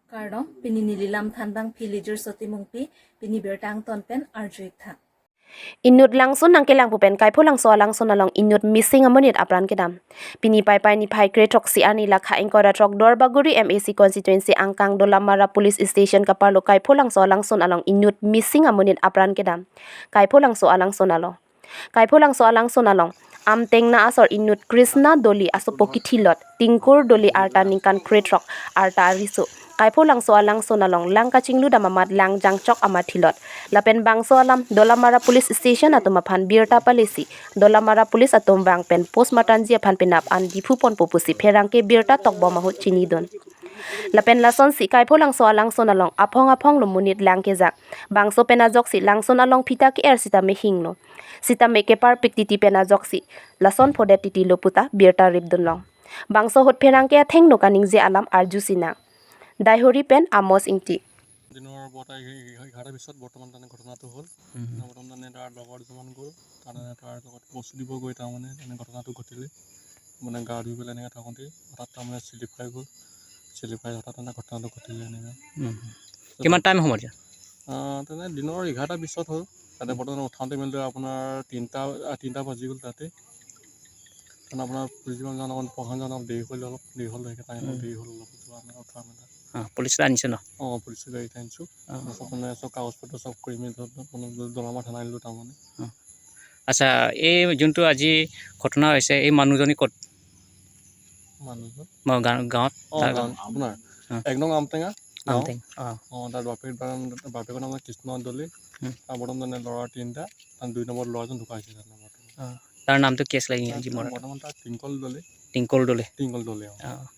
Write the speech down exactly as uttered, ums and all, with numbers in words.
Kardom, pini neli lam thanbang phi Lijur Soti Mungpi, pini birta angton pen arju-ik tha. Inut langsun nangkelang pu pen Kaipholangso alangsun along inut missing amonit apran kedam. Pini Paipai niphai kre throksi arni lakha ingkoi ra throk Duarbagori M A C constituency angkang Dolamara Police Station kaparlo Kaipholangso alangsun along inut missing amonit apran kedam. Kaipholangso alangsun along. Kaipholangso alangsun along Amtengna asor inut Krishna Doli asopo kithilot, Tingkur Doli arta ningkan kre throk, arta ariso. Kaipholangso alangsun along lang kachinglu dam amat lang jangchok amat thilot. Lapen bangso alam Dolamara Police Station atum aphan birta palesi, Dolamara Police atum vang pen postmortem ji aphan penap an diphu ponpo pusi pherangke birta tokbom ahut chinidun. Lapen lasonsi Kaipholangso alangsun along aphong aphong lo monit lang kejak. Bangso pen ajoksi langsun along phita ke-er sitame hingno. Sitame keparpik titi pen ajoksi lason phodet titi lo puta birta ripdun long. Bangso ahut pherangke athengno kaningje alam arju sinang. Daihori pen Amos Ingti. দিনৰ বৰতা এঘাৰটা বিছত বৰ্তমান তেনে ঘটনাটো হ'ল। উম। বৰ্তমান তেনে তাৰ লগৰ দুজনমান গ'ল, তাৰমানে তাৰ লগত বস্তু দিব গৈ তাৰমানে তেনে ঘটনাটো ঘটিলে। মানে গা ধুই পেলাই এনেকৈ থাকোঁতেই হঠাৎ তাৰমানে শ্লিপ খাই গ'ল। শ্লিপ খাই হঠাৎ তেনে ঘটনাটো ঘটিলে এনেকৈ। উম। কিমান টাইম সময়ত? আহ, তেনে দিনৰ এঘাৰটা বিছত হ'ল। তাতে বৰ্তমান উঠাওঁতে মেলোঁতে আপোনাৰ তিনিটা, আহ, তিনিটা বাজি গ'ল তাতে। কাৰণ আপোনাৰ পুলিচ যিমান যাওঁ, অকণ প্ৰশাসন যাওঁ, অলপ দেৰি হ'ল, অলপ দেৰি হ'ল, সেইকাৰণে উম। দেৰি হ'ল অলপ যোৱা মেলা, উঠা মেলা। অ, পুলিচ আনিছে ন? অ, পুলিচৰ গাড়ীত আনিছোঁ। অ। তাৰপিছত মানে চব কাগজ পত্ৰ চব কৰি মেলি ধৰক, মানে, দলামাৰা থানা আনিলোঁ তাৰমানে। অ। আচ্ছা, এই যোনটো আজি ঘটনা হৈছে, এই মানুহজনী ক'ত? মানুহজন? মই গাঁও-, গাঁৱত? অ, তাৰ গাঁৱত, আপোনাৰ অ। এক নং আমটেঙা গাঁও। আমটেং, অ। অ, তাৰ বাপেক, বাপেকৰ নাম কৃষ্ণ দলি। উম। তাৰ বৰ্তমান মানে ল'ৰা তিনিটা, তাৰ দুই নম্বৰ ল'ৰাজন ঢুকাইছে তাৰ নামত। অ, তাৰ নামটো কি আছিলে ইংৰাজী তাৰ মোৰ? বৰ্তমান তাৰ টিংকল দলি। টিংকল দলি। টিংকল দলি, অ। অ।